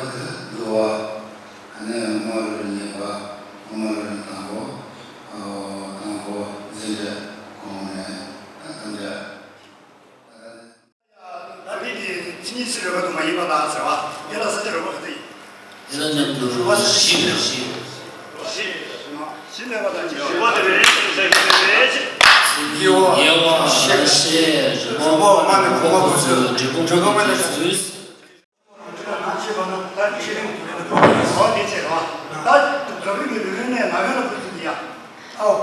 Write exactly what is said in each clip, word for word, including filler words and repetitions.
འདུལ་བ། ཨ་ནི་དམར་ལུགས་གཉིས་པ། དམར་ལུགས་དང་པོ། དང་པོ་འཛིན་གྲྭ་གོང་མའི་དམ་བཅའ། ད་འདི་གི་མཚན་ཉིད་ཚིག་རོལ་པ་དུ་མ་ཡིན་པ་དང་ཟེར་བ། དེ་ལ་ས་སྐྱ་རོལ་པ་ག་ཚོད་ཡིན། དེ་ལ་མཉམ་དུ་རོལ་པ་བཞི་རེད། བཞི། བཞི། བཞི་མེད་པ་དང་གཅིག་ཡོད་པ་དེ་རེད། ཡེ་བ། ཡེ་བ། ཤེས། ཤེས། རོལ་པ། མ་ནི་གོ་བ་གོ་ཚུལ། འབྲས་བུ་གོ་བ་གོ་ཚུལ། ད་ཆེ་རིང་དུ་ཡོད་པའི་གོ་བ་ཡིན། ད་རྫོགས་རིམ་གྱི་ལུས་ཡོན་ནས་ངག་ཡོན་ལ་འཕོས་ཚུལ་འདི་ཡང་། ཨོ།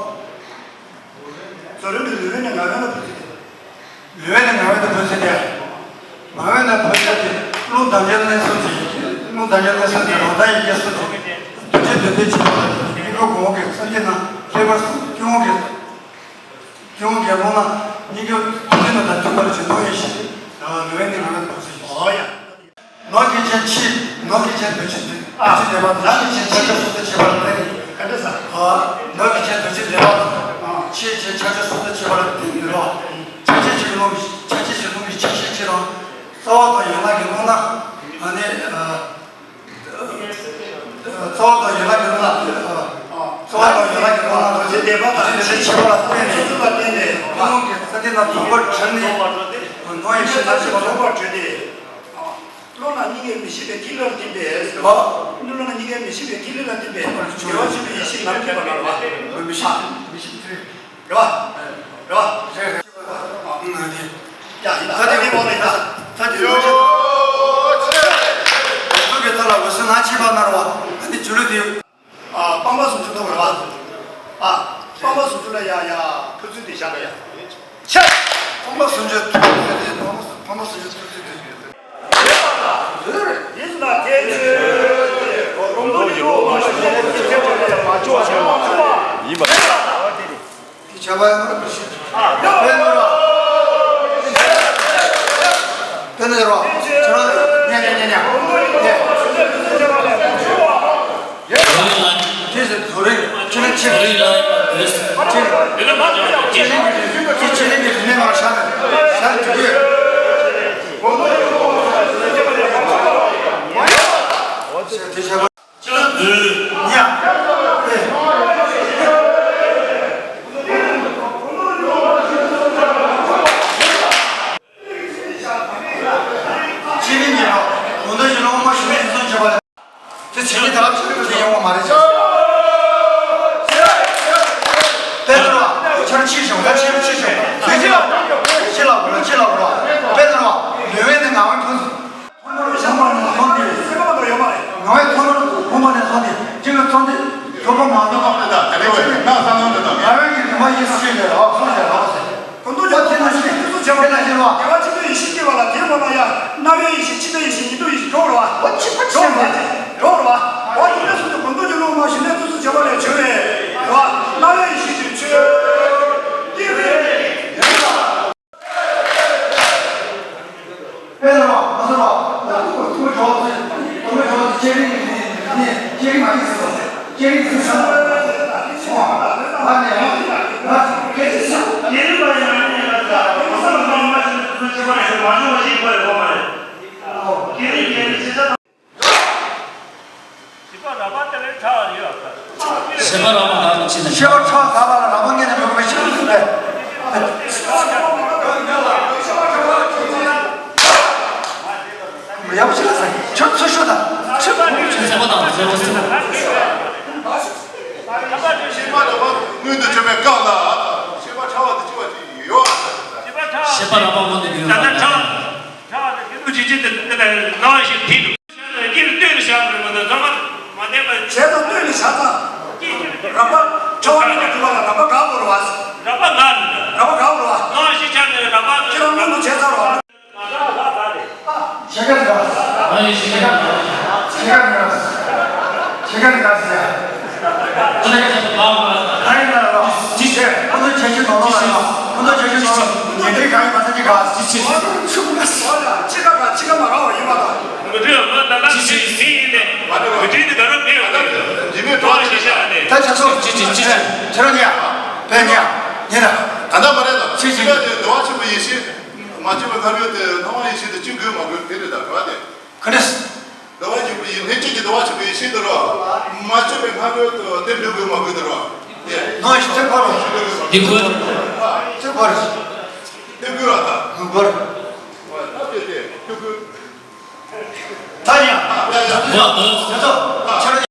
རྫོགས་རིམ་གྱི་ལུས་ཡོན་ནས་ངག་ཡོན་ལ་འཕོས་ཚུལ་འདི། ལུས་ཡོན་ནས་ངག་ཡོན་དུ་འཕོས་ཚུལ་འདི། ངག་ཡོན་ལ་འཕོས་ཚུལ་འདི། རླུང་དང་རྒྱལ་ལ་གནས་གསུམ་གྱི། རླུང་དང་རྒྱལ་ལ་གནས་གསུམ་གྱི་རང་མདངས་ཡི་གེ་གསུམ་གྱི། རྡོ་རྗེ་གདོན་འདྲེ་ཆེན་པོ་ལ། མི་མགོ་གོང་འོག་གི་སངས་རྒྱས་རྣམས་ལྷག་པར་སྐྱེ་བོ་གི། སྐྱེ་བོ་གི་རླུང་ལ་སྙིང་གི་ཐུགས་རྗེ་ནི་དང་མཐུན་པར་བྱེད་དོ་ཡིན་ཞེས། ལུས་ཡོན་ནི་ལུས་ཡོན་དུ་ཟེར། ཨོ་ཡ། ནོར་གྱི་ཆེན་ཕྱི། ནོར་གྱི་ཆེན་བདུན་ཅུ་བདུན་ཅུ་བདུན་པ། ནོར་གྱི་ཆེན་ཕྱི་ཕྱོགས་སུ་བྱེད་པར་བསྟན། ག་འདྲ་ཟེར། ཨོ། ནོར་གྱི་ཆེན་བདུན་ཅུ་བདུན་པ། ཕྱི་ཆེན་ཕྱོགས་སུ་བྱེད་པར་བསྟན་ནི་ལོ། ཕྱི་ཆེན་གྱི་རླུང་གི། ཕྱི་ཆེན་གྱི་རླུང་གི་ཕྱི་ཕྱི་ཕྱི་རང་། རྩ་བ་དང་ཡན་ལག་གི་རླུང་ལ། ཨ་ནི། རྩ་བ་དང་ཡན་ལག་གི་རླུང་ལ། རྩ་བ་དང་ཡན་ལག་གི་རླུང་ལ། རྡོ་རྗེ་གདན་པ་དང་། རྡོ་རྗེ་གདན་ཆེན་པོ་ལ་བརྟེན་ནས། ཆེན་པོ་ལ་བརྟེན་ནས། རླུང་གི་ས་སྟེང་ན་རྫོགས་པར་གྲོལ་ནས། ནོར་ཡི་ཤེས་ལ་ཤེས་པ་རྫོགས་པར་གྲོལ་ཏེ། རླུང་ལ་སྙིང་གའི་མི་ཤིགས་པའི་ཐིག་ལེ་ལ་བརྟེན་པས། རླུང་ལ་སྙིང་གའི་མི་ཤིགས་པའི་ཐིག་ལེ་ལ་བརྟེན་པས། བདེ་བ་ཆེན་པོའི་ཡེ་ཤེས་ལམ་བརྒྱུད་པ་ལ་རེད་བ། མི་ཤིགས། མི་ཤིགས་ཐིག་ལེ། རེད་བ། རེད་བ། རེད་རེད། ཨ་ནི། ཡ་ཡིན་ད། ད་དེ་མོ་རེད་ད། ད་དེ་མོ་རེད་ད། ཐུགས་ཀྱི་ཐ་ལ་འོད་ཟེར་སྣང་མཆིས་པ་ན་རེད་བ། ད་དེ་སྒྱུ་ལུས་དེ། ཨ། སྤངས་པ་ཟུང་འཇུག་ཐོབ་རེད་བ། ཨ། སྤངས་པ་ཟུང་འཇུག་ལ་ཡ་ཡ་ཕུལ་ཚུལ་དེ་བཞག་ག་ཡ། ཆ། སྤངས་པ་ཟུང་འཇུག་ཐོབ་ཚུལ་དེ། སྤངས་པ་སྤངས་པ་ཟུང་འཇུག་ཐོབ་ཚུལ་དེ། ཡིན་ན་དེ་ཚོས་གོམ་བགྲོད་ཀྱི་འོག་མ་ཞུ་ཡ་ཡིན་པ། དེ་བྱ་བ་ཡང་མ་རེད་པ་ཞིག་དཔེ་ནོར་བ། དཔེ་ནོར་བ། ཁྱེད་རང་ཉན་ཉན་ཉན་ཉན། ཉན། རོལ་ལ། ཁྱེད་ཚོ་རོལ་རེད། ཁྱེད་རང་ཁྱེད། རོལ་ལ་ཡིན་པ་དུས། ཁྱེད་རང་གི། ཁྱེད་རང་གི་རིག་གནས་ནང་ཤར་ནས་ཤར་འགྲོ་གི་ཡོད། དེ་བྱས་པ། ཉ། ཨེ། ཅི་ནི་ཉེ་ར། གོང་དུ་ཡིན་ལོང་མ་ཞུ་ནས་ཡིན་སོང་བྱེད་པ་ལ། དེ་ཚེ་གི་ད་ལ་ཚེ་གི་ཡོང་བ་མ་རེད་ཅེས། དཔེ་ནོར་བ། ཁྱེད་ཕྱིར་ཤོག་ད་ཕྱིར་ཕྱིར་ཤོག་དེ་ཕྱིར་ལ། ཕྱིར་ལ་འགྲོ་ཕྱིར་ལ་འགྲོ། དཔེ་ནོར་བ། ལུས་ཡོན་ནི་ངག་ཡོན་ཕུལ། ཐོན་ནོར་བཤམས་པ་ནས་བཟུང་སྟེ། སེམས་པ་ནོར་ཡོད་མ་རེད། ངག་ཡོད་ཐོན་ནོར་ཕུལ་བ་ནས་བཟུང་སྟེ། གཅིག་ལ་བརྩོན་ཏེ་ཐོབ་པ་མ་ཐོབ་པ། ད་དེ་ནས་ང་བསམ་བློ་འདི་དང་། ངག་ཡོད་ཀྱི་ནུས་པ་ཡིན་སྲིད་ལས་རག་སོང་ཞེས་རག་ཟེར། གོང་དུ་ཡོད་པ་དེ་ནང་བཞིན་དུས་སུ་བྱ་བ་ལས་བྱེད་པ། བདེ་བ་ཆེན་པོའི་ཡེ་ཤེས་སྐྱེ་བ་ལ་དེའི་འོག་ན་ཡང་རྣ་བའི་ཡེ་ཤེས་འཆི་བདག་ཡེ་ཤེས་ཉིད་སྡུག་ཡེ་ཤེས་འགྲོ་བ་རེད་བ། འོ་འཆི་བ་འཆི་བ་འཆི་བ་འགྲོ་བ་རེད་བ། འོ་དེ་འདྲ་སོང་དུས་གོང་དུ་གྱུར་ལུགས་མ་ཞུ་ནས་དུས་སུ་བྱ་བ་ལས་བྱོལ་བས་རེད་བ། རྣ་བའི་ཡེ་ཤེས་དུས་ཆོས་སྐྱེ་བའི། དཔེ་ལ་མ་ཟེར་བ། ཐུགས་ཐུགས་སྦྱོར་ཚེ། ཐུགས་སྦྱོར་ཚེ་ཅེ་རིང་གི་ནི་ནི་ཅེ་རིང་མ་ཡིན་ཟེར་བ། ཅེ་རིང་ཟེར་བ། ཨ་ནི་ཡང་ང་སྐད་ཆ་ཟེར། ཉེ་རིང་པ་ཡང་ནི་ཡང་ད་ཁོ་ཚོ་ལ་མ་མ་ཤི་ན་ཚུལ་ཆེ་བ་ཡང་མ་བྱུང་བ་ཞིག་པ་ཡོད་མ་རེད། ཀྱེ་རིང་ཀྱེ་རིང་ཅེ་ཆ། བྱེད་པ་རགས་པ་དེ་ལས་ཕྲ་བ་ཡོད་ཨ། བྱེད་པ་རགས་པ་ལ་ཕྱིན་ན། བྱེད་པ་ཕྲ་བ་དག་པ་ལ་རགས་པ་ངེས་ནས་འགྲོ་གི་མེད་ཕྱིན་ན་ཟིན་པས། ཡག་པོ་ཞིག་ལ་ཟེར། ཁྱོད་ཚུར་ཤོག་དང་། ཁྱོད་ཚུར་ཤོག། བྱེད་པ་དང་བྱེད་པ་ཟེར། བྱེད་པ་རགས་པ་སྔོན་དུ་བྱེད་པའི་སྐབས་ལ། བྱེད་པ་ཕྲ་བ་དེ་ཅི་བ་ཅི་ཡོད་ཨ། བྱེད་པ་རགས་པ་སྔོན་དུ་ཡོད་ལ། ཕྲ་བ་དེ་ལུགས་ཀྱི་ཅི་སྟེ་དེ་ལ་ནང་བཞིན་ཕིག་ཏུ། ཀྱེ་རིང་སྟོད་ལ་བཞག་པ་རེད་མ་གཏོགས་ཚང་མ་མ་བསྟན་པ། བྱས་ཙང་སྟོད་ལ་བཞག་ཙང་། རགས་པ་ཕྲ་བ་གཉིས་ཀ་སྒྲུབ་པ་ལ་རགས་པ་འགག་དགོས་རེད་བ། རགས་པ་འགག་རེད། རགས་པ་འགག་དགོས་རེད་བ། ནང་བཞིན་ཆགས་ནས་རགས་པ། ཁྱེད་རང་སྔོན་དུ་བྱས་ཚར་བ། ཕྱེད་ཀ་འགག་ཨ་ནི་ཕྱེད་ཀ་འགག་ཕྱེད་ཀ་འགག་ཕྱེད་ཀ་འགག་ཟེར། ཕྱེད་ཀ་འགག་ཨ་ནི་ན་རོ། ཅི་བྱས། ཁོ་ཚོ་བྱས་ཤིག་ནོར་ལོ་ལ་ཡོད། ཁོ་ཚོ་བྱས་ཤིག་ནོར་ལོ། ཉིན་རེ་གང་ཡིན་པ་ཚོ་གཉིས་འགག་ཅི་བྱས། ཕྱེད་ཀ་འགག་ཕྱེད་ཀ་མ་འགག་པ་ཡིན་པ་དང་། མི་འདྲ་བ་ད་ལྟ་ཅི་བྱས་ཟིན་ཡིན་ནས། མི་འདྲ་འདི་ད་རུང་མེད་པ་རེད། འདི་མེད་གྲོགས་ཤེས་བྱ་ནས། ད་ཆ་ཚོ་ཅི་བྱས་ཅི་བྱས། ཁྱེད་རང་ཉལ། བས་ཉལ། ཉལ་ད། ད་ལྟ་མ་རེད་ད། ཅི་བྱས། ཅི་བྱས་འདུལ་བ་ཆེན་པོ་ཡེ་ཤེས། མ་སྐྱེས་པའི་སྔར་ཡོད་དེ་སྣང་བ་ཡེ་ཤེས་དེ་ཅི་དགོས་མ་དགོས་དེ་རེད་ད་རེད་བ་དེ། ག་འདྲས། འདུལ་བ་ཆེན་པོ་ཡེ། བྱ་བ་བྱེད་པའི་ཕྱིར་དུ་རོ། མ་བཅོས་པའི་ལྷ་མོའི་དུ་དེ་འབུལ་དགོས་མ་དགོས་དུ་རོ། ནོ་ཞིག་ཐུབ་པར། འདི་དགོས། ཐུབ་པར། དེ་དགོས་ར་ད། དགོས་པར། ད་བྱས་ཏེ་ཐུབ་དགོས། ད་ཡང་། ཡ་ཡ་ཡ། ཡ་ད། ཆ་ར།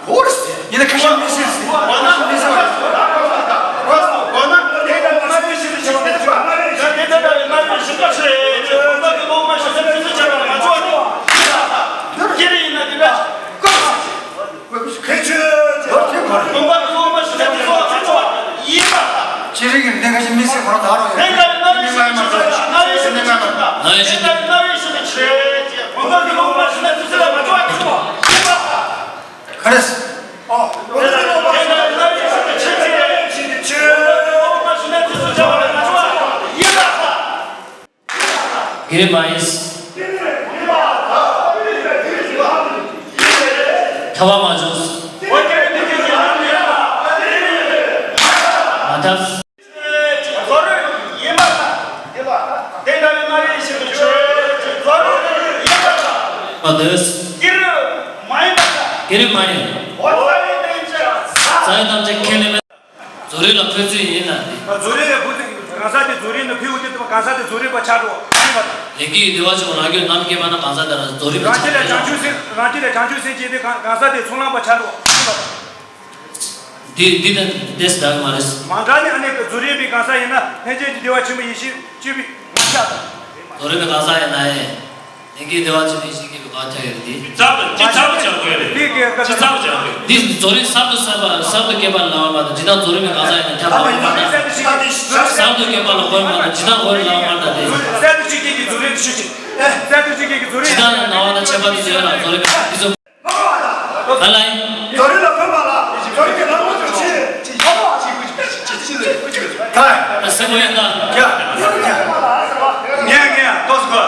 གོ་རེ་ཟེར། ཡིན་ན་ཁ་ཤས་མི་སྲིད་ཟེར། ཁ་ཤས་མི་སྲིད་པ་རེད། ཅི་རིགས་ཡིན་ན་དེ་འདྲ། ཁྱེད་ཆོས་ཁྱོད་ཁྱོད་མ་རེད། ཅི་རིགས་ཡིན་ན་ཁ་ཤས་མི་སྲིད་པ་རེད། ད་རུང་ཡོད། ང་ཡི་ཤི། ག་རེ་ཟེར། གི་རེ་མ་ཡིན། ཐ་བ་མ་བྱུང་། མ་ཐབས། མ་འདོད། གི་རེ་མ་ཡིན། རྩ་བའི་རྣམ་བཅད་ཁས་ལེན་མེད། རྫོགས་རིམ་ལ་འཕོས་ཚུལ་ཡིན་ན་དེ། རྫོགས་རིམ་ལ་འཕོས་ཚུལ་གང་ཟག་དེ་རྫོགས་རིམ་ལ་འཕོས་འོས་དེ་དུ་གང་ཟག་དེ་རྫོགས་རིམ་པ་ཆགས་འགྲོ་ཡིན་པ་དང་། ལས་ཀྱི་བདེ་བ་ཆུང་རང་རྒྱུད་ནམ་སྐྱེས་པ་ན་གང་ཟག་དེ་ར་རྫོགས་རིམ་པ་ཆགས་རྒྱུད་ལ་བྱང་ཆུབ་སེམས། རང་རྒྱུད་ལ་བྱང་ཆུབ་སེམས་སྐྱེས་དེ་གང་གང་ཟག་དེ་ཚོགས་ལམ་པ་ཆགས་འགྲོ་ཡིན་པ་དང་། འདི་འདི་དང་དེ་སུ་འདྲ་གི་མ་རེད། མ་འདྲ་ནི་ཨ་ནི་རྫོགས་རིམ་པའི་གང་ཟག་ཡིན་ན་ལྷན་སྐྱེས་ཀྱི་བདེ་བ་ཆེན་པོ་ཡེ་ཤེས་སྤྱོད་པའི་ངོ་བཤགས་དང་། རྫོགས་རིམ་པའི་གང་ཟག་ཡིན་ན་ཡང་། ལྷན་སྐྱེས་བདེ་བ་ཆེན་པོ་ཡེ་ཤེས་སྐྱེས་པའི་ངོ་བོ་ཡོད་དེ། ཅི་ཙམ་དུ་ཅི་ཙམ་དུ་སྦྱང་དགོས་རེད། ཅི་ཙམ་དུ་སྦྱང་དགོས། འདི་རྫོགས་རིམ་གསར་དུ་གསར་པ་གསར་དུ་སྐྱེས་པ་ལ་ལབ་པ་དང་ཇི་ལྟར་རྫོགས་རིམ་པའི་གང་ཟག་ཡིན་ན་ཁྱབ་པ་ཡིན་པ་དང་། གསར་དུ་སྐྱེས་པ་ལ་གོ་བ་དང་ཇི་ལྟར་གོ་བ་ལབ་པ་དང་དེ། གསར་དུ་སྐྱེས་ཀྱི་རྫོགས་རིམ་ཆོས་ཅན། གསར་དུ་སྐྱེས་ཀྱི་རྫོགས་རིམ་ཆོས་ཅན། གསར་དུ་སྐྱེས་ཀྱི་རྫོགས་རིམ་ཆོས་ཅན། ཇི་ལྟར་ན་བ་དང་ཁྱད་པར་དུ་བྱེད་པ་ལ་རྫོགས་རིམ་པའི་གང་ཟག་ཡིན། རྫོགས་རིམ་ལ་ཕན་པ་ལ་རྫོགས་རིམ་གྱི་ལམ་ལ་ཆོས་ཅན། ད་སེམས་པ་ཡིན་ན། ངས་ངས་ཏོག་ཙམ་གོ།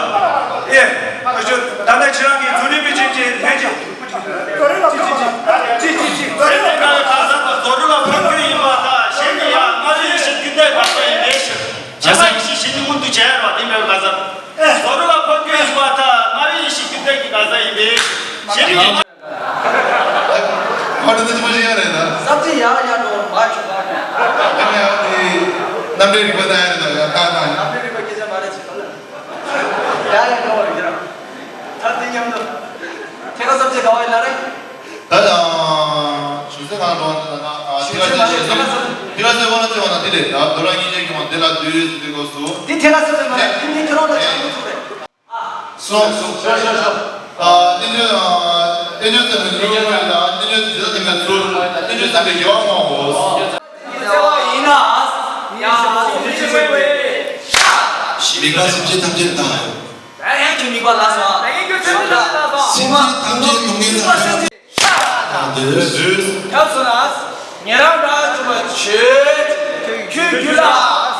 ཨེ། ཨ་ཅོ། ད་ལྟ་ཁྱེད་རང་གིས་རྫོགས་རིམ་པའི་ཆོས་ཅན་ལྷན་ཅིག་ཅི་ཅི་ཅི། རྫོགས་རིམ་ལ་ཕན་པ་ལ། ཅི་ཅི་ཅི། རྫོགས་རིམ་ལ་ཕན་པ་ལ། རྫོགས་རིམ་ལ་ཕན་རྒྱུ་ཡིན་པ་དང་གཞན་གྱི་ཡང་སྔར་ཡེ་ཤེས་རྒྱུད་ལྡན་གང་ཟག་ཡིན་པའི་ཕྱིར། ཁྱད་པར་ཡེ་ཤེས་གཞན་ནི་མངོན་དུ་བྱས་པ་དེ་འབད་གང་ཟག་རྫོགས་རིམ་ལ་ཕན་རྒྱུ་ཡིན་པ་དང་སྔར་ཡེ་ཤེས་རྒྱུད་ལྡན་གྱི་གང་ཟག་ཡིན་པའི་ཕྱིར། གཞན་གྱི་ཡང་ཁོ་ཚོ་ནི་ཅི་མ་ཤེས་ཡ་རེད་ད། བསམ་ཚུལ་ཡག་ཡག་འགྲོ་མ་བྱུང་བ། ཡང་ཡང་དེ་རྣམ་འགྲེལ་རིག་པ་ལྟ་ཡ་རེད་ད། ཡང་ལྟ་ན་ཡང་། རྣམ་འགྲེལ་རིག་པ་སྐད་ཆ་མ་རེད་ཅེས་པ་ལ། ཡག་ཡག་འགྲོ་བ་རེད་ཀྱི་ར། ད་དེ་མཉམ་དུ། ཐད་ཀར་བསམ་ཚུལ་ག་བ་ཡིན་ན་རེད། ད་ཡང་ཞུ་ཚེ་གང་འགྲོ་བ་འདི་ལ་ན། ཨ། ཐད་ཀར་ཚེ་ཞེས་སོ། ཐད་ཀར་ཚེ་དབང་ལ་བརྩེ་བ་ན་འདི་རེད་ད། རྡོ་ར་གཉིས་ཆར་གྱི་དབང་འདི་ལ་འདུས་ཟེར་དུས་སྐབས་སུ། འདི་ཐད་ཀར་ཚེ་ཚེ་མ་རེད། འདི་འདི་ཁྱོད་རང་ལ་ཆགས་ཡོད་ཚུལ་རེད། སོང་སོང་སོང་སོང་སོང་། ཨ། རྟེན་འབྱུང་། ཨ། རྟེན་འབྱུང་བརྩམས་པའི་ལུས་ངོ་ཡིན་ལ། རྟེན་འབྱུང་བརྩམས་པའི་ཚུལ། རྟེན་འབྱུང་བརྩམས་པའི་དགེ་བ་སྨྲ་བའོ། བརྩེ་བ་ཡིན་ན། ཡང་ཡང་བརྩེ་བ་ཡིན་ན། དམིགས་པ་སེམས་ཅན་ཐམས་ཅད་ལ་བཏང་། ད་ཡང་ཁྱོད་དམིགས་པ་ལ་སོང་། ད་ཡང་ཁྱོད་སེམས་ཅན་ཐམས་ཅད་ལ་སོང་། སེམས་ཅན་ཐམས་ཅད་སྡུག་བསྔལ་ལ་སོང་། ཐབས་སུ་ན། ཉན་རང་དགྲ་བཅོམ་པ་ཁྱོད། ཁྱོད་རྒྱུད་ལ་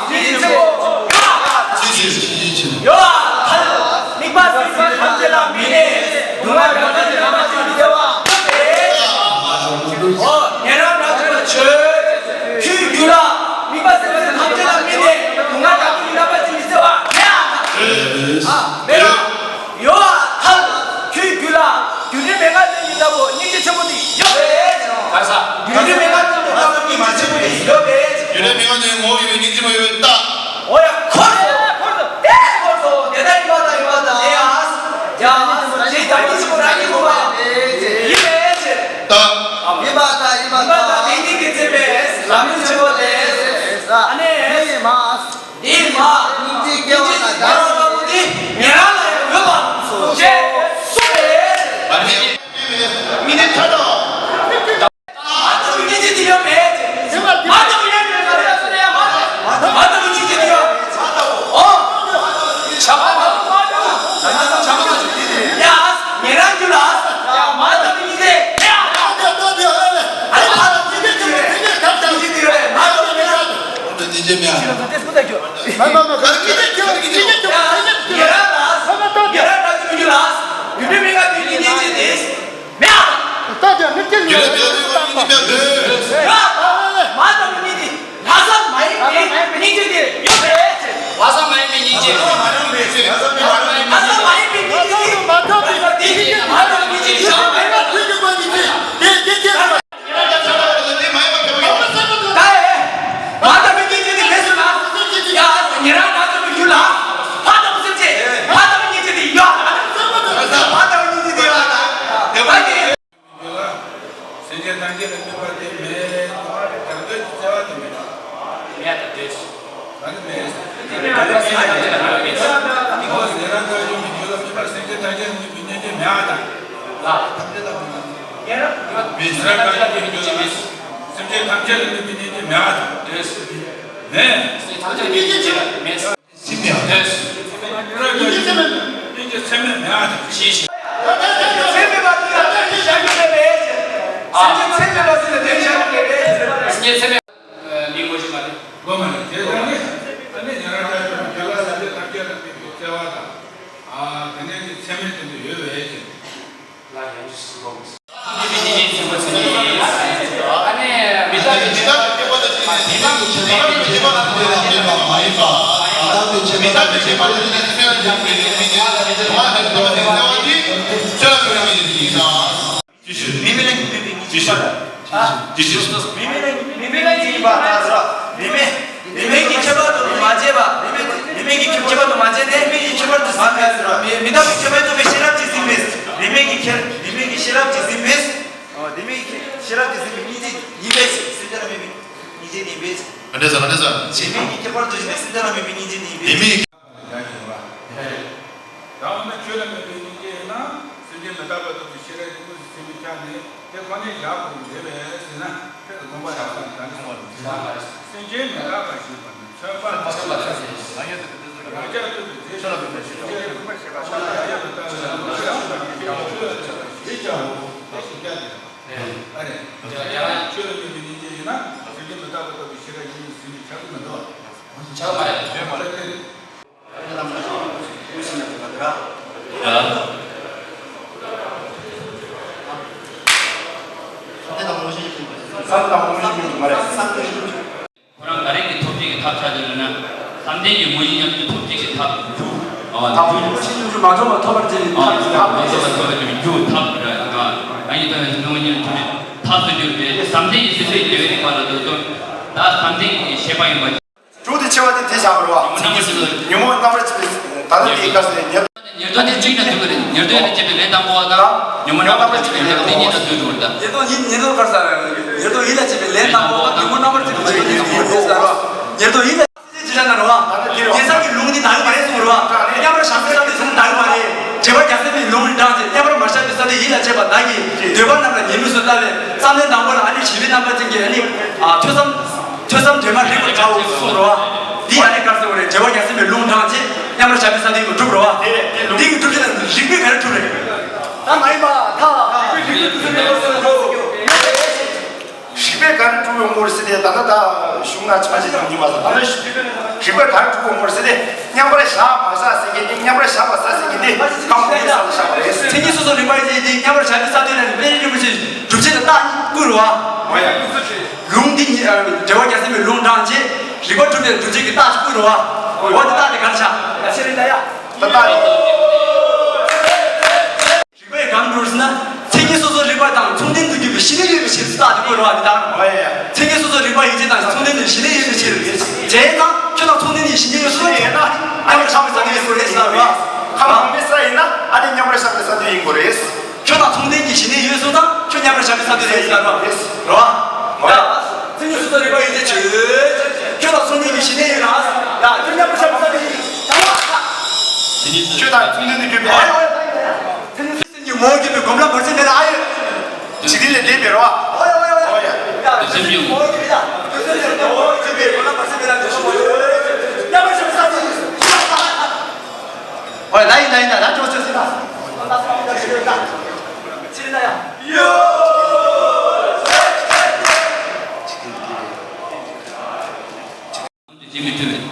ཡིད་ཆེས་པོ། ཡོད་ཐལ། དམིགས་པ་སེམས་ཅན་ཐམས་ཅད་ལ་མི་གནས། སྡུག་བསྔལ་དགྲ་བཅོམ་པའི་རྣམ་པ་ཅན་མི་བདེ་བ། ཨོ། ཉན་རང་དགྲ་བཅོམ་པ་ཁྱོད། ཁྱོད་རྒྱུད་ལ་དམིགས་པ་སེམས་ཅན་ཐམས་ཅད་ལ་མི་གནས། སྡུག་བསྔལ་དགྲ་བཅོམ་པའི་རྣམ་པ་ཅན་མི་བདེ་བ། ཨ། མེད་རང་། ཡོད་ཐལ། ཁྱོད་རྒྱུད་ལ་རྒྱུ་འབྲས་མན་ངག་ཅན་གྱི་ལྟ་བུ་སྙིང་རྗེ་ཆེན་པོ་དེ་ཡོད་པས། ག་ས། རྒྱུ་འབྲས་མན་ངག་ཅན་གྱི་ལྟ་བུ་སྙིང་རྗེ་ཆེན་པོ་དེ་ཡོད་པས། རྒྱུ་འབྲས་མན་ངག་ཅན་གྱི་ངོ་བོ་ཡོད་པའི་སྙིང་རྗེ་མ་ཡོད་པའི་རྟགས། འོ་ཡ། འཁོར་སོ། འཁོར་སོ། དེ་ལྟར་ཡིན་པ་དང་ཡིན་པ་དང་། ཡ། ཡ། ཇི་ལྟར་ཡིན་པ་དང་ཡིན་པ་དང་། ཡིན་པས། རྟགས། ཡིན་པ་དང་ཡིན་པ་དང་། དེ་ཉིད་ཀྱི་མཚན་མས་ལམ་རིམ་ཆེན་པོ་ལས། ཨ་ནི། འདིར་མ། སྙིང་རྗེ་སྐྱེ་བ་དང་སྦྱར་བ་ལྟ་བུ་དེ་ཉན་རང་ལ་ཡང་ཡོད་པ་ཞེས་གསུངས་པས། མི་ནི་ཐ་དང་། མ་ལྟ་བུ་སྙིང་རྗེ་དེ་ཡོད་པས། མ་ལྟ་བུ་སྙིང་རྗེ་དེ་ཡོད་པས། ཨོ། བྱ་བ་ལ། བྱ་བ་ལ་ཡ། ཉན་རང་རྒྱུད་ལ། ཐམས་ཅད་ལ་དམིགས་པའི་སྙིང་རྗེ་མེད་པ་དང་། ལ། ཐམས་ཅད་ལ་དམིགས་པའི་སེམས་ཅན་ཐམས་ཅད་ལ་དམིགས་པའི་སྙིང་རྗེ་མེད་པ་དང་། མེད། སེམས་ཅན་ཐམས་ཅད་ལ་དམིགས་པའི་སྙིང་རྗེ་མེད་པ་དང་། མེད། སེམས་མེད་པ། སེམས་མེད་པ། སེམས་མེད་པ། སེམས་མེད་པ། སེམས་མེད་པ། སེམས་མེད་པ། མི་ངོ་ཤེས་མ་རེད། ངོ་མ་རེད། དེ་ལྟར་ནི་ཨ་ནི་ཉན་རང་ཅག་གི་དགེ་ལ་ལ་དེ་ཐམས་ཅད་ལ་དམིགས་པའི་བརྩེ་བ་དང་། ཨ་དེ་ནས་ཀྱི་ཚད་མེད་དེ་འདྲ་ཡོད་པའི་ཕྱིར། ལ་ཡང་ཅི་སུ་ལོག་མི་སྲིད། ཨ་ནི་མི་རྟག་པའི་ཁྱད་པར་དུ་བྱས་ནས་མི་རྟག་པའི་ཁྱད་པར་དུ་བྱས་ནས་མི་རྟག་པའི་ཁྱད་པར་དུ་བྱས་ནས་མེད་པ་མ་ཡིན་པ། མི་རྟག་པའི་ཁྱད་པར་དུ་བྱས་ནས་མི་རྟག་པའི་ཁྱད་པར་དུ་བྱས་ནས་མི་རྟག་པའི་ཁྱད་པར་དུ་བྱས་ནས་མི་རྟག་པའི་ཁྱད་པར་དུ་བྱས་ནས་མི་རྟག་པའི་ཁྱད་པར་དུ་བྱས་ནས། ཅི་ཞིག་མི་མི་ལ་མི་མི་ཅི་ཞིག་ཅི་ཞིག་མི་མི་ལ་མི་མི་ལ་ཡིན་པ་ལྟར་རོ། མི་མི་མི་མི་གི་ཁྱད་པར་དུ་མ་བྱས་པ། མི་མི་མི་མི་གི་ཁྱད་པར་དུ་མ་བྱས་ནས་མི་གི་ཁྱད་པར་དུ་མ་བྱས། མི་མི་རྟག་པའི་ཁྱད་པར་དུ་མི་ཤེས་རབ་ཀྱིས་ཟིན་མི། མི་མི་གི་ཁྱད་མི་མི་གི་ཤེས་རབ་ཀྱིས་ཟིན་མི། ཨོ་དེ་མི་གི་ཤེས་རབ་ཀྱིས་ཟིན་མི་སྙིང་རྗེ་ཡིན་པས་སེམས་ཅན་ལ་དམིགས་པའི་སྙིང་རྗེ་ཡིན་པས། ག་འདྲ་ཟེར་ག་འདྲ་ཟེར། མི་མི་གི་ཁྱད་པར་དུ་བྱས་ནས་སེམས་ཅན་ལ་དམིགས་པའི་སྙིང་རྗེ་ཡིན་པས། དེ་མི། ཡང་ཡིན་པ། ད་འོ་ན་ཆོས་ལ་དམིགས་པའི་སྙིང་རྗེ་ཡིན་ན་སེམས་ཅན་མི་རྟག་པ་རྟོགས་པའི་ཤེས་རབ་ཀྱི་དངོས་སུ་ཟིན་པའི་ཆ་ནས་དེ་ཁོ་ནའི་བཞག་དགོས་རེད་པས་ཟེར་ན་དེ་ལ་དགོངས་པ་རག་ས་ནི་ག་འདྲ་སོང་བ་རེད། སེམས་ཅན་མི་རྟག་པ་ཞེས་པ་ནི་མཚོན་པ་མཚོན་པ་ལ་ཟེར། རང་རྐྱ་ཐུབ་པའི་རྫས་ཆོས་ལ་དམིགས་པའི་ཤེས་རབ་ཀྱི་དངོས་སུ་ཟིན་པའི་ཆ་ནས་ཡང་མི་རྟག་པའི་ལམ་ལ་ཡང་དམིགས་པའི་ཆོས་ལ་དམིགས་པའི་ཞེས་བྱའོ། དེ་ཞིག་ཀྱང་རེད། ཨ་རེ། ཡང་ཆོས་ལ་དམིགས་པའི་སྙིང་རྗེ་ཡིན་ན་སེམས་ཅན་མི་རྟག་པ་རྟོགས་པའི་ཤེས་རབ་ཀྱི་དངོས་སུ་ཟིན་པའི་ཆ་གི་མི་འདུག་ཆགས་མ་རེད། ཡོད་མ་རེད། ཁོ་རང་ག་རེ་གི་ཐོབ་བྱེད་ཀྱི་ཐབས་ཆགས་ཀྱི་ཡོད་ན། བསམ་གཏན་གྱི་དངོས་གཞི་ཉམས་ལེན་ཐོབ་བྱེད་ཀྱི་ཐབས་དྲུག་ཨ་ཐབས་དྲུག་ཅི་ཡོད་མ་ཐོབ་པར་བྱེད་པའི་ཐབས་དྲུག་ཨ་ཐབས་དྲུག་ཅི་ཡོད་མ་ཐོབ་པར་བྱེད་པའི་ཐབས་དྲུག་ཨ་ཡིན་ད་ཡང་དངོས་གཞི་ཉམས་ཐོབ་པའི་ཐབས་སུ་གྱུར་པའི་བསམ་གཏན་གྱི་སེམས་དཔའི་རྒྱལ་བའི་རིག་པ་ལ་འདོད་དོ། ད་བསམ་གཏན་གྱི་ཤེས་པ་ཡིན་པ། དྲུག་དེ་ཆེ་བ་དེ་དེ་བཞག་པ་རེད་བ། ཉོན་མོངས་རྣམ་པར་འབྱེད་པའི་ད་ལྟ་དེའི་སྐབས་སུ་ཉེར་ཉེར་ལྡན་གཅིག་ན་དུས་ཀྱི་རེད། ཉེར་ལྡན་ལ་བྱེད་པའི་ལས་དང་པོ་བ་དང་ཉོན་མོངས་རྣམ་པར་འབྱེད་པའི་ལས་དང་པོ་དེ་གཉིས་ན་དུས་འགྲོ་བ་དང་། ཉེར་ལྡན་ཉེར་ལྡན་གར་ས་ཉེར་ལྡན་ཡིད་ལ་བྱེད་པའི་ལས་དང་པོ་བ་དང་ཉོན་མོངས་རྣམ་པར་འབྱེད་པའི་ལས་དང་པོ་དེ་གཉིས་ན་དུས་འགྲོ་བ། ཉེར་ལྡན་ཡིད་ལ་ཅི་བྱ་ན་རེད་བ། ཉེ་ས་གི་ལུང་འདི་ད་གི་མ་རེད་གསུངས་རེད་བ། མཉམ་པར་བཞག་པའི་ས་དེ་གསུངས་ད་གི་མ་རེད། བྱེ་བ་རྒྱ་ཆེན་པོའི་ལུང་ནི་དྲངས་ཏེ་མཉམ་པར་མ་བཞག་པའི་ས་དེ་ཡིད་ལ་བྱེད་པ་བདག་གིས་འདོད་པ་རྣམས་ལ་ཉེས་དམིགས་སུ་ལྟ་བའི་བསམ་གཏན་དང་པོ་ལ་ཨ་ནི་བྱིས་པའི་རྣམ་པ་ཅན་གྱི་ཨ་ནི་ཨ་ཐོས་བསམ་ཐོས་བསམ་སྒྲོན་མ་རིག་པར་བྱའོ་གསུངས་རེད་བ། འདི་ཨ་ནི་ག་རེ་ཟེར་བ་རེད། བྱེ་བ་རྒྱ་ཆེན་པོའི་ལུང་དྲངས་ཏེ་མཉམ་པར་བཞག་པའི་ས་དེ་ཡིས་སྒྲུབ་རེད་བ། དེ་གི་སྒྲུབ་བྱེད་ལ་རིགས་པས་ག་རེ་སྒྲུབ་རེད། ད་མ་ཡིན་པ་ཐ། རིགས་པས་སྒྲུབ་པའི་སྒྲུབ་བྱེད་ལ་རིགས་པས་ག་རེ་སྒྲུབ་པའི་ངོར་ཟེར་ཏེ་ད་ལྟ་ད་གཞུང་ན་ཆ་ཅི་དང་ཉིན་མ་ཟེར་ད་ལྟ་རིགས་པས་ག་རེ་སྒྲུབ་པའི་ངོར་ཟེར་ཏེ་མཉམ་པར་བཞག་མ་བཞག་ཟེར་གྱི་དེ་མཉམ་པར་བཞག་པ་ཟེར་གྱི་དེ་ཁམས་ཀུན་ས་ལ་བཞག་པ་རེད། མཚན་ཉིད་སོ་སོར་རིག་པ་ཡིན་ཏེ་མཉམ་པར་བཞག་པའི་ས་དེ་ལ་དཔལ་རིན་པོ་ཆེ་སྒྲུབ་བྱེད་ལ་རྟགས་གཉིས་བསྐུར་བ། འོ་ཡ། ལུང་འདི་ཉིད་བྱེ་བ་རྒྱ་ཆེན་པོའི་ལུང་དྲངས་རྗེས་རིགས་པ་སྒྲུབ་པའི་སྒྲུབ་བྱེད་ཀྱི་རྟགས་བསྐུར་བ། འོ་དེ་རྟགས་དེ་ག་རེ་བྱ། ད་ལྟ་རེད། རིགས་པས་གང་སྒྲུབ་ཟེར་ན། མཚན་ཉིད་སོ་སོར་རིག་པ་དང་མཚུངས་ལྡན་དུ་གྱུར་པའི་ཞི་གནས་ཡོད་པའི་ཕྱིར་ཟེར་རྟགས་དེ་བཀོད་རེད་བ། འདི་ལྟར། འོ་ཡ་ཡ། མཚན་ཉིད་སོ་སོར་རིག་པ་ཡིན་ཕྱིར་དང་མཚུངས་ལྡན་དུ་ཞི་གནས་ཡོད་པའི་ཕྱིར། བྱས་ཙང་ཁྱོད་དང་མཚུངས་ལྡན་གྱི་ཞི་གནས་ཡོད་སོང་ན་ཡིན་ན་ཨ་ནི་ཁམས་ཀྱི་ས་ནས་ཡོད་རེད་ཟེར་བ། ཁམས་མི་ས་ཡིན་ན་ཨ་ནི་མཉམ་པར་བཞག་པའི་ས་དེ་ཡིན་དགོས་རེད། ཁྱོད་དང་མཚུངས་ལྡན་གྱི་ཞི་གནས་ཡོད་སོང་ཙང་ཁྱོད་མཉམ་པར་བཞག་པའི་ས་དེ་རེད་ཟེར་བ་རེད། རེད་བ། འོ་ཡ། མཚན་ཉིད་སོ་སོར་རིག་པ་ཡིན་ཕྱིར། ཁྱོད་དང་མཚུངས་ལྡན་གྱི་ཞི་གནས་ཡོད་ན། ཡ་ཁྱོད་མཉམ་པར་བཞག་པའི་ས་དེ་ཡིན། ཁྱོད་དང་མཚུངས་ལྡན་དུ་གྱུར་པའི། སེམས་ཀྱི་ངོ་བོ་གྱུར་པའི་སྒོམ་ལམ་བར་ཆད་མེད་ལ་ཨ་ཡོད། འཇིག་རྟེན་ལས་འདས་པའི་རོ། ཨོ་ཡ། སེམས་ཀྱི་ངོ་བོ་གྱུར་པའི་སྒོམ་ལམ་བར་ཆད་མེད་ལ་འདོད་ཆུང་མ་ཡོད། ཡ་མ་ཤི་ས་དེ། ཨོ་ཡ་ད་ཡིན་ད་ཡིན་ད་ད་ཅོག་ཅོག་ཟིན་ད། ཕྱིར་ན་ཡ། ཡོ། འཇིག་མི་ཐུབ་པས།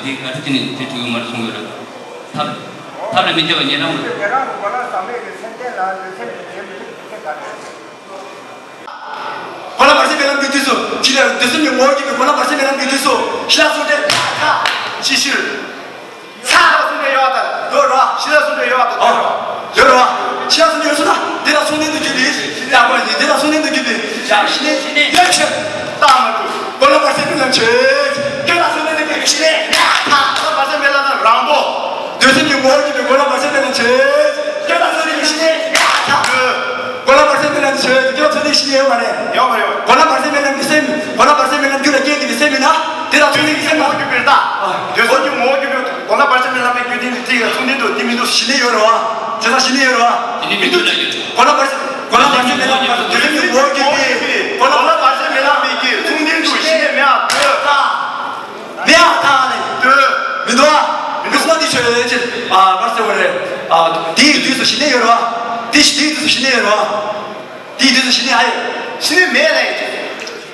འདི་ག་རེ་བྱས་ནས་འདི་ཐུབ་ཡོད་མ་རེད་གསུང་གི་རེད། ཐབས། ཐབས་ལ་མི་འཇལ་བ་ཉན་རང་མ་རེད། ཉན་རང་གི་སྒོ་ལ་ཟག་མེད་ཀྱི་སེམས་ཅན་ལ་འདོད་སེམས་ཀྱི་འཇལ་མི་ཐུབ་པའི་ཚེ་ག་རེ། གོ་ལ་བར་ཆད་མེད་ལམ་གྱི་དུས་སུ་ཕྱི་ལ་འདོད་སེམས་ཀྱི་ངོ་བོ་གྱུར་པའི་གོ་ལ་བར་ཆད་མེད་ལམ་གྱི་དུས་སུ་ཤི་ལ་སོང་སྟེ་ཐ་ཤི་ཤིར། ཚ་ལ་སོང་སྟེ་ཡོད་པ་དང་དོ་རོ། ཤི་ལ་སོང་སྟེ་ཡོད་པ་དང་དོ་རོ། དོ་རོ། ཤི་ལ་སོང་སྟེ་ཡོད་སོང་ན་དེ་ལ་སོང་སྟེ་འདུག་རྒྱུ་དེ། ཡ་གོ་ལ་དེ་ལ་སོང་སྟེ་འདུག་རྒྱུ་དེ། ཡ་ཤི་ནས་ཤི་ནས་ཡ་ཆེ། རྟགས་མ་གྲུབ། གོ་ལ་བར་ཆད་མེད་ལམ་ཆོས། ཁྱོད་ལ་སོང་སྟེ་འདུག་རྒྱུ་ཤི་ནས་ཡ་ཐ། གོ་ལ་བར་ཆད་མེད་ལམ་རང་པོ། འདོད་སེམས་ཀྱི་ངོ་བོ་ཉིད་ཀྱི་གོ་ལ་བར་ཆད་མེད་ལམ་ཆོས། ཁྱོད་ལ་སོང་སྟེ་ཤི་ནས་ཡ་ཐ། གོ་ལ་བར་ཆད་མེད་ལམ་ཆོས། ཁྱོད་ལ་སོང་སྟེ་ཤི་ནས་ཡོད་མ་རེད། ཡོད་མ་རེད། གོ་ལ་བར་ཆད་མེད་ལམ་གྱི་སེམས། གོ་ལ་བར་ཆད་མེད་ལམ་རྒྱུ་ལ་སྐྱེས་ཏེ་སེམས་མིན་ན། དེ་ལ་སོང་སྟེ་སེམས་མ་གྱུར་པའི་རྟགས། འདོད་སེམས་ཀྱི་ངོ་བོ་གྱུར་པའི། གོ་ལ་བར་ཆད་མེད་ལ་མེད་རྒྱུ་དེ་ནི་དེ་ཡི་མཚུངས་ལྡན་དུ་དེ་མི་འདུག་ཞི་གནས་ཡོད་རེད་བ། བྱས་ཙང་ཞི་གནས་ཡོད་རེད་བ། དེ་ནི་མི་འདུག་ལ་ཡོད། གོ་ལ་བར་ཆད་གོ་ལ་བར་ཆད་མེད་ལ་མེད་པར་དུ་དེ་ནི་འོག་གི་དེ་གོ་ལ་བར་ཆད་མེད་ལ་མེད་ཀྱི་མཚུངས་ལྡན་དུ་ཞི་གནས་མེད་ཨ་ཐག་མེད་ཨ་ཐག་ལས་དོན་མི་འདུག་ཨ། མི་འདུག་ན་དེ་ཆོས་ཅན་ཨ་གར་ཟེར་བ་རེད། ཨ་དེ་ཡི་དུས་སུ་ཞི་གནས་ཡོད་རེད་བ། དེ་དེ་ཡི་དུས་སུ་ཞི་གནས་ཡོད་རེད་བ། དེ་ཡི་དུས་སུ་ཞི་གནས་ཨ་ཡོད། ཞི་གནས་མེད་ལ་ཡོད།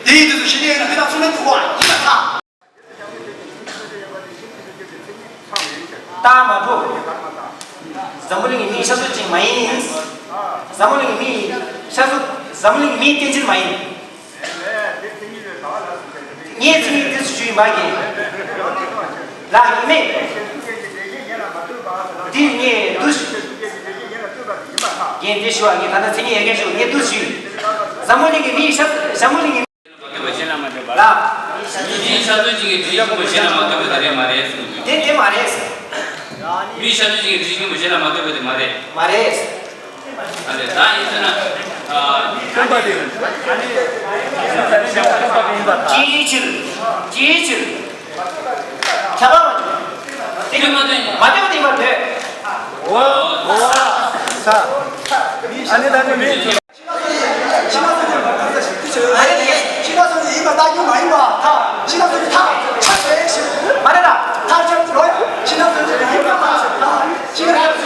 དེ་ཡི་དུས་སུ་ཞི་གནས་ཡོད་ན་དེ་དང་མཚུངས་ལྡན་དུ་གོ་ཨ་ཡིན་ཨ་ཐག་རྟགས་མ་གྲུབ། འཛམ་བུ་གླིང་གི་མིའི་ཤ་ཚུགས་ཅན་མ་ཡིན། འཛམ་བུ་གླིང་གི་མིའི་ཤ་ཚུགས། འཛམ་བུ་གླིང་གི་མིའི་རྟེན་ཅན་མ་ཡིན། ངས་མཚན་ཉིད་འདི་སུ་ཞུ་ཡིན་པ་གི་ལ་ཡིན་མེད། འདི་ངས་འདུ་ཞུ། ངས་འདི་ཞུ་བ་ངས་ད་ལྟ་མཚན་ཉིད་ཡ་གན་ཞུ་ངས་འདུ་ཞུ། འཛམ་བུ་གླིང་གི་མིའི་ཤ་འཛམ་བུ་གླིང་གི་ལ། མི་གཞན་ཤ་ཚུགས་ཅན་གྱི་དྲི་ཞིམ་པོ་གཞན་ལ་མ་གཏོགས་པའི་དེ་རེད་མ་རེད་གསུངས་འདུག་དེ་དེ་མ་རེད། མི་ཤ་ཚུགས་ཅན་གྱི་དྲི་ཞིམ་པོ་གཞན་ལ་མ་གཏོགས་པའི་དེ་མ་རེད། མ་རེད། ཨ་རེད་ད་ཡིན་ཟེར་ན། ཨ། སྟོན་པ་དེ། ཨ་ནི། ཅིའི་ཕྱིར། ཅིའི་ཕྱིར། ཁྱབ་པ་མ་གཏོགས། དེ་གི་མ་གཏོགས་མ་གཏོགས་དེ་མ་གཏོགས། འོ། འོ། ས། ཨ་ནི་ད་ནི་མི། ཤི་ན་སོ་ནི་ཡིན་པ་ཐག་ཆོད་ཟེར་ཞིག་མ་རེད་ལ། ཐག་ཆོད་ཟེར་ཞིག་མ་རེད་ལ། ཐག་ཆོད་ཟེར་ལོ་ཡ། ཤི་ན་སོ་ནི་ཡིན་པ་ཐག་ཆོད། ཐག་ཤི་ན་སོ་ཐག་ཆོད་ཟེར་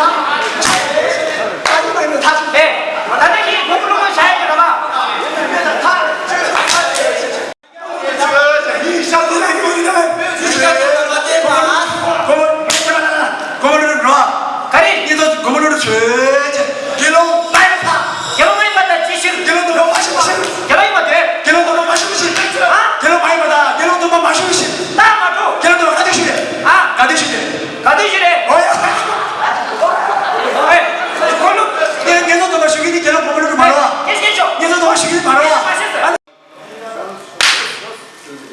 ཞིག་ཐག་ཡིན་པ་ཡིན་པ་ཐག་ཆོད། ཨེ། ད་ལྟ་ཡིན་ཁོང་ཁོང་ཁོང་བྱ་ཡ་ཡོད་ར་མ། ཐག་ཆོད་ཟེར་ཞིག་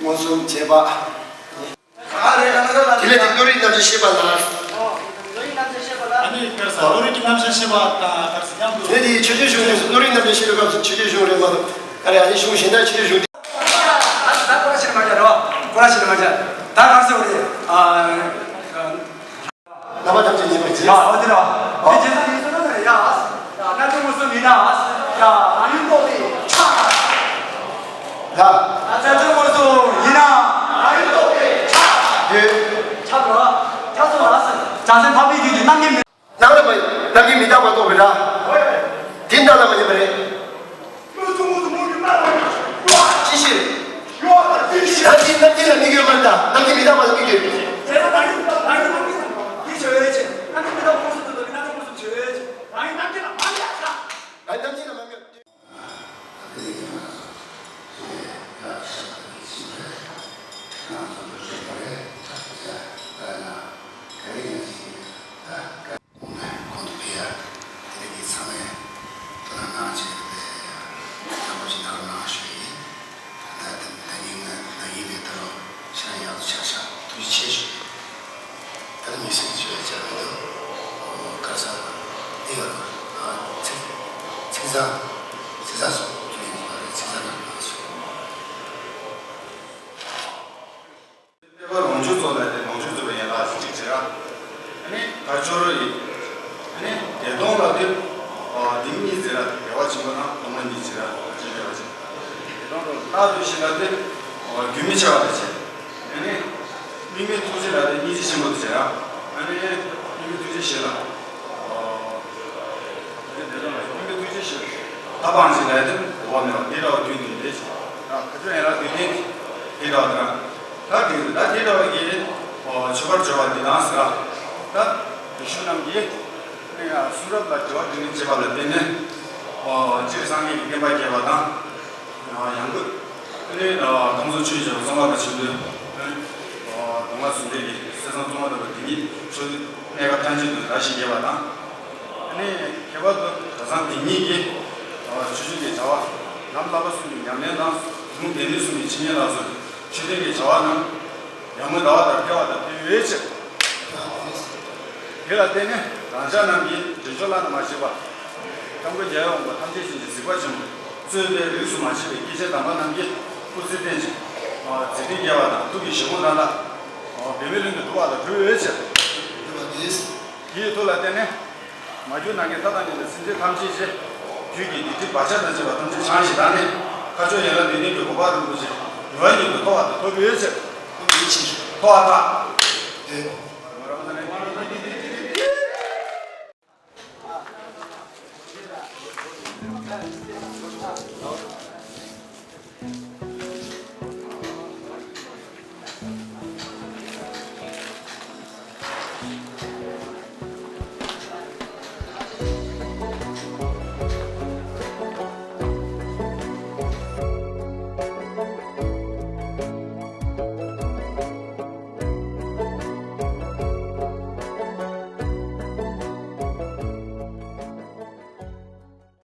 མངོན་སུམ་བྱེད་པ། དེ་ལས་ཀྱི་བློ་རིག་རྣམ་བཤད་བཤད་པ་ལ། ཨ་ནི་དཀར་ས་བློ་རིག་གི་རྣམ་བཤད་བཤད་པ་དང་དཀར་ས་མཉམ་དུ། དེ་དེའི་ཆོས་སྤྱོད་གཞུང་ནས་བློ་རིག་རྣམ་བཤད་བཤད་པའི་སྐབས་སུ་ཆོས་སྤྱོད་གཞུང་རེད་མ་གཏོགས་ཨ་རེ་ཨ་ནི་གཞུང་གཞན་དག་ཆོས་སྤྱོད་གཞུང་དེ། ད་ད་ཀོ་ར་ཤི་ལ་མ་རྒྱ་རེད་བ། ཀོ་ར་ཤི་ལ་མ་རྒྱ། ད་དཀར་ས་བ་རེད། ཨ། རྣམ་པ་ཐམས་ཅད་མཉེས་པར་བྱས། ཡ་ཨོ་དེ་ར། དེ་རྗེས་སུ་ཡིན་སོ་ན་ཡ། ཡ་རྣལ་འབྱོར་མངོན་སུམ་ཡིན་ན། ཡ་རང་ཡུལ་རྟོགས་པའི་ཕྱག་ཡ། རྣལ་འབྱོར་མངོན་སུམ་ཡིན་ན། རང་ཡུལ་རྟོགས་པའི་ཕྱག་ཡོད། ཕྱག་ལ། ཕྱག་སོང་ལ། བྱང་སེམས་འཕགས་པའི་རྒྱུད་ཀྱི་རྣམ་མཁྱེན་མེད། སྣང་ལ་མ་རྣམ་མཁྱེན་མི་རྟག་པ་རྟོགས་པའི་ར། དེ་སྣང་ལ་མ་ཉན་པ་རེད། ཅི་ཕྱིར། རང་གི་རྣམ་མཁྱེན་ལ་དམིགས་ཡོད་པར་ཐལ། རྣམ་མཁྱེན་མི་རྟག་པ་ལ་དམིགས་ཏེ། རང་རྣམ་མཁྱེན་ལ་མ་དམིགས་ཏེ། ཁོང་དུ་ཕེབས་ཡ། དེ་རིང་གི་ཚང་མས་དོ་སྣང་གནང་བྱས་ཏེ་དམ་པ་ཅིག་གནང་རོགས་གནང་ཞུ་ཡིན། ད་ད་ཉིན་ང་ད་ཡིན་ནས་ད་རུང་ཕྱིར་ཡག་ཏུ་ཆགས་ཤག་ཐུགས་རྗེ་ཆེ་ཞུ་ཡིན། ད་ལྟ་མི་སེམས་ཆོས་བྱ་མི་འདུག་ཁ་སང་འདི་ཡོད་རེད། ཚིག་ཚིག་ཚང་ཚིག་ཚང་སོགས་ཀྱི་ཡིན་པ་རེད། ཚིག་ཚང་ནང་ལ་སོགས། ལུང་སྦྱོར་ཚོགས་ལ་དེ་ལུང་སྦྱོར་ཚོགས་པའི་ཡན་ལག་གཅིག་བྱེད་ར། ཨ་ནི་དལ་འབྱོར་ཡིན། ཨ་ནི་བདེ་སྟོང་ལ་དེ་སྡིག་གཉིས་བྱེད་ར། བདེ་བ་ཆེན་པོ་དང་སྡུག་བསྔལ་གཉིས་བྱེད་ར། ཅེས་བྱ་བ་བྱེད། བདེ་སྟོང་དུ་བརྟག་དུས་ཤིག་ལ་དེ་རྒྱུན་མི་ཆད་པ་ལ་བྱེད། ཨ་ནི་དམིགས་མེད་ཐུགས་རྗེ་ལ་དེ་སྙིང་རྗེ་ཆེན་པོ་དུ་བྱེད་ར། ཨ་ནི་དམིགས་མེད་ཐུགས་རྗེ་ཞེས་ལ། དེ་དེ་ལ་དམིགས་མེད་ཐུགས་རྗེ་ཞེས། ད་བང་ཞིག་ལ་དེ་འོ་བ་མེད་པ་འདི་འདྲ་བ་དུས་འདི་ལས་ཀྱི། ད་ཁ་ཆོས་ཡན་ལག་དུས་འདི་འདི་འདྲ་བ་དེ་ར། ད་དེ་ད་དེ་འདྲ་བ་གི་ཆོས་པར་སྦྱོར་བ་འདི་དང་ཟེར་ར། ད་ཡེ་ཤུ་རྣམས་ཀྱིས་གསུང་རབ་ལ་དྲི་བ་དྲིས་ལན་བྱེད་པ་ལ་བརྟེན་ནས་སྤྱིར་སངས་རྒྱས་ཀྱི་བསྟན་པ་རྒྱས་པ་དང་། ཡང་སྒོས། ཨ་ནི་གང་ཟག་ཆོས་ཀྱི་བསམ་པ་དང་ཆེན་པོའི་ཨ་ནི་མདོ་སྔགས་ཟུང་འབྲེལ་གྱི་གསེར་སྲང་བཙོ་མ་ལྟ་བུ་དེ་ཉིད་ཆོས་གནས་སྐབས་ཐམས་ཅད་དུ་ར་ཞིག་རྒྱས་པ་དང་། ཨ་ནི་ཁྱད་པར་དུ་གྲྭ་ཚང་དེ་ཉིད་ཀྱིས་ཆོས་སྤྱོད་ཀྱི་བྱ་བ་ལམ་བསླབ་པ་གསུམ་གྱི་ཉམས་ལེན་དང་ལུང་སྡེ་སྣོད་གསུམ་གྱི་འཆད་ཉན་ལ་སོགས་ཆོས་ལྡན་གྱི་བྱ་བ་རྣམས། ཡང་མོ་ཟླ་བ་ལྟར་འཕེལ་བ་དང་འཕེལ་ཡོད་ཕྱིར། དེ་ལ་བརྟེན་ནས་རང་ཅག་རྣམས་ཀྱིས་འདྲེན་མཆོག་བླ་ན་མ་མཆིས་པ། སྐྱབས་མགོན་རྒྱལ་བའི་དབང་པོ་ཐམས་ཅད་མཁྱེན་ཅིང་གཟིགས་པ་ཆེན་པོ་གཙོས་པའི་རིས་སུ་མ་ཆད་པའི་སྐྱེས་ཆེན་དམ་པ་རྣམས་ཀྱིས་སྐུ་ཚེ་བརྟན་ཅིང་། འཇིག་རྟེན་རྒྱལ་བ་དང་ཐུགས་ཀྱི་བཞེད་དགོངས་དག་ལ་འབད་མེད་ལྷུན་གྱིས་གྲུབ་པ་དང་འགྲུབ་ཡོད་ཕྱིར། དེའི་ཐུགས་ལ་བརྟེན་ནས། མ་གྱུར་ནམ་མཁའི་མཐའ་དང་མཉམ་པའི་སེམས་ཅན་ཐམས་ཅད་ཀྱི། རྒྱུད་ཀྱི་སྡིག་སྒྲིབ་བག་ཆགས་དང་བཅས་པ་ཐམས་ཅད་བྱང་ཞིང་དག་ནས། ཁ་མཆོག་ཡན་ལག་བདུན་ལྡན་གྱི་གོ་འཕང་རིན་པོ་ཆེ་མྱུར་བ་ཉིད་དུ་ཐོབ་པར་ཐུགས་རྗེ་ཆེ། ཐོབ་པར་ཐག